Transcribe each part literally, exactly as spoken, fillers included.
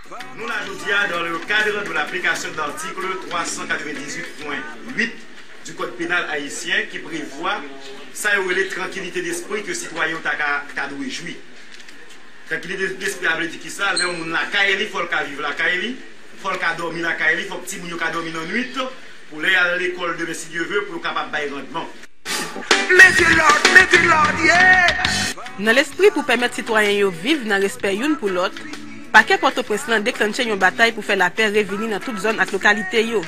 Nou la jodi a dans le cadre de l'application de l'article trois cent quatre-vingt-dix-huit point huit du Code pénal haïtien ki prevwa sa yo rele trankilite despri ke sitwayen yo ta ka, ta dwe jwi. Trankilite despri a vle di kisa? Lè yon moun lakay li, fò l ka viv lakay li, fò l ka dòmi lakay li, fòk timoun yo ka dòmi nan nwit, pou lè y al lekòl demen, si Dye ve, pou yo kapab bay randman. Mete lòd, mete lòd, yeah! Nan lespri pou pèmèt sitwayen yo viv nan respè youn pou lòt, Pakè Pòtoprens lan deklannche yon batay pou fè lapè revini nan tout zòn ak lokalite yo.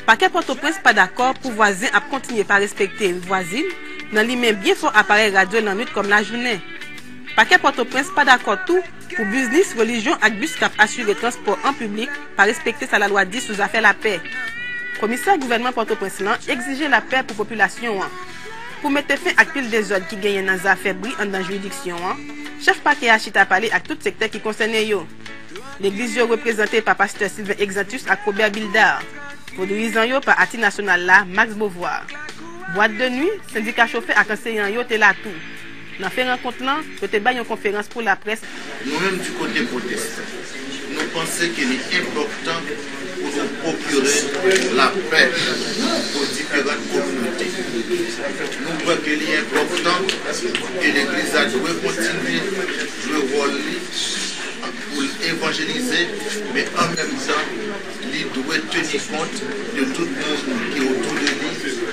Pakè Pòtoprens pa dakò pou vwazen ap kontinye pa respekte vwazin nan limen byen fò aparèy radyo lannwit kòm lajounen. Pakè Pòtoprens pa dakò tou pou biznis, relijyon ak bis k ap asire transpò an piblik pa respekte sa lalwa di sou zafè lapè. Komisè gouvènman Pòtoprens lan egzije lapè pou popilasyon an. Pou mete fen ak pil dezòd ki genyen nan zafè bri anndan jiridiksyon an, chèf pakè a chita pale ak tout sektè ki konsène yo. Legliz yo reprezante pa pastè Sylvain Exantus ak Robert Bildard. Vodouyizan yo pa Ati Nasyonal la, Max Beauvoir. Bwat de nwi, sendika chofè ak anseyan yo te la tou. Nan fen rankont lan, yo te bay yon konferans pou laprès. Nou menm, di kote pwotestan, nou panse ke li enpòtan pou nou pwokire lapè pou diferan kominote. Nou kwè ke li enpòtan ke legliz la dwe kontinye jwe wòl li pou l evanjelize, men an menm tan, li dwe teni kont de tout moun ki otou de li,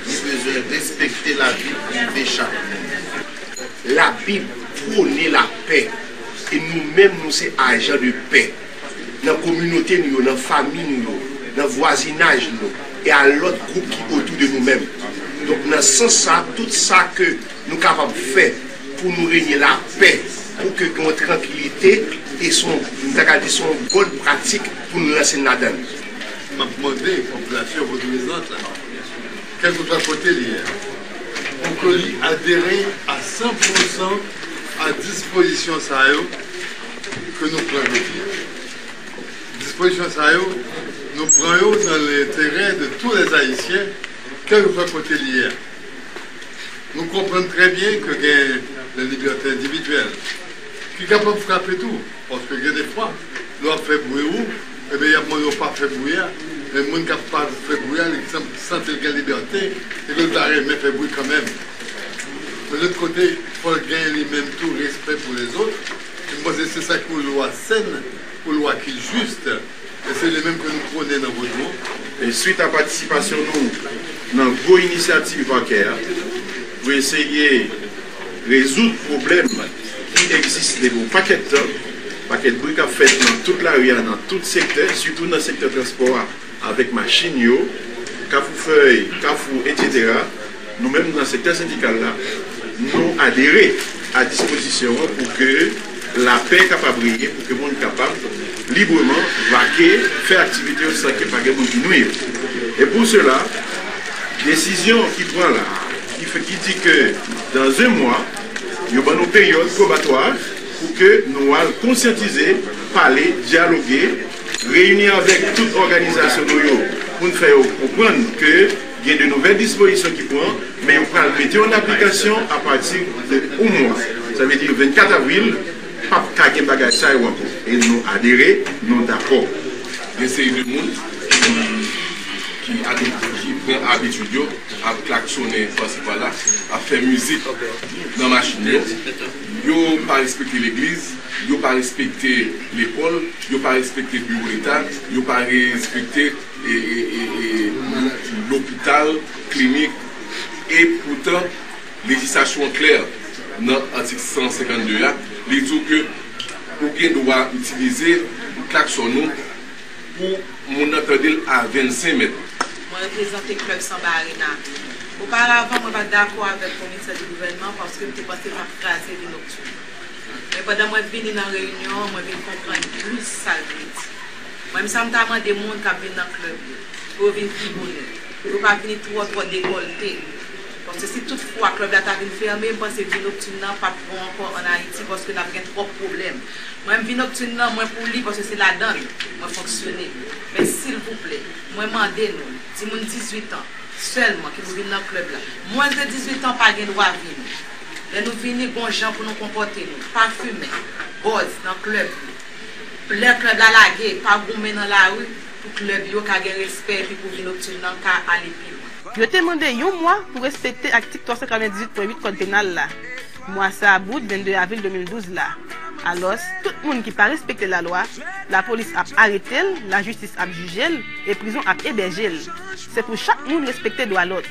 li bezwen respekte lavi prive chak moun. Labib pwone lapè, e nou menm nou se ajan de pè nan kominote nou yo, nan fanmi nou yo, nan vwazinaj nou, e a lòt gwoup ki otou de nou menm. Donk, nan sans sa, tout sa ke nou kapab fè pou nou renye lapè, pou ke gen yon trankilite, e se yon, m ta ka di, se yon bòn pratik pou nou lanse n ladan l. M ap mande popilasyon vodouyizan la, kèlkeswa kote li ye, pou ke li adere a san pou san a dispozisyon sa yo ke nou pran jodi a. Dispozisyon sa yo, nou pran yo nan lenterè de tou lè Ayisyen, kèlkeswa kote li ye a. Nou konprann trè byen ke gen lè libète endividyèl ki kapab frape tou, paske gen de fwa, lè w ap fè bri ou, ebyen, y ap mande w pa fè bri a, men moun k ap pa fè bri a, li santi l gen libète, e ke l ta renmen fè bri kanmenm. Men lòt kote, fò l gen li menm tou respè pou lezòt. E m panse se sa ki yon lwa sèn, yon lwa ki jis, e se li menm ke nou pwone nan vodou an. E swit a patisipasyon nou nan gwo inisyativ pakè a pou eseye rezoud pwoblèm ki egziste depi yon pakèt tan, pakèt bri k ap fèt nan tout lari a, nan tout sektè, sitou nan sektè transpò a, avèk machin yo, Kafou Fèy, Kafou, etsetera, nou menm nan sektè sendikal la, nou adere a dispozisyon an pou ke lapè kapab renye, pou ke moun kapab libreman vake, fè aktivite yo san ke pa gen moun ki nwi yo. E pou sela, desizyon ki pran la, ki fè, ki di ke dans un mois, yo ban nou peryòd pwobatwa pou ke nou al konsyantize, pale, dyaloge, reyini avèk tout òganizasyon nou yo pou n fè yo konprann ke gen de nouvèl dispozisyon ki pran, men yo pral mete yo an aplikasyon apati de yon mwa. Sa vle di vennkat avril, p ap ka gen bagay sa yo ankò. E nou adere, nou dakò. Gen seri de moun ki, ki, abi- ki pran abitid yo ap klaksonnen pasi pala, ap fè mizik nan machin yo. Yo pa respekte legliz, yo pa respekte lekòl, yo pa respekte biwo leta, yo pa respekte e, e, e, e, lopital, klinik. E poutan, lejislasyon an klè nan atik san senkannde a, li di w ke ou gen dwa itilize klaksòn ou pou moun nan tande l a vennsenk mèt. Mwen reprezante klèb Sanba Arena. Oparavan, mwen pa t dakò avèk komisè di gouvènman paske m te panse l t ap kraze vi noktin. Men pandan mwen vini nan reyinyon an, mwen vin konprann plis sa l vle di. Mwen menm sa m ta mande moun k ap vin nan klèb yo, pou yo vin pi bonè, pou yo pa vini twò twò degòlte. Paske si tout fwa klèb la ta vin fèmen, m panse vi noktin nan p ap bon ankò ann Ayiti, paske n ap gen twòp pwoblèm. Mwen menm vi noktin nan, mwen pou li, paske se ladan l mwen fonksyone. Men silvouplè, mwen mande nou, timoun dizuit an sèlman ki pou vin nan klèb la. Mwens de dizuit an pa gen dwa vini. Lè nou vini, gon jan pou nou konpòte nou. Pa fimen, bòz nan klèb yo. Lè klèb la lage, pa goumen nan lari pou klèb yo ka gen respè epi pou vi noktin nan ka ale pi lwen. Yo te mande yon mwa pou respekte atik twa san katrevendizuit pwen uit Kòd Penal la. Mwa sa a bout vennde avril de mil douz la. Alòs, tout moun ki pa respekte lalwa, lapolis ap arete l, lajistis ap jije l, e prizon ap ebèje l. Se pou chak moun respekte dwa lòt.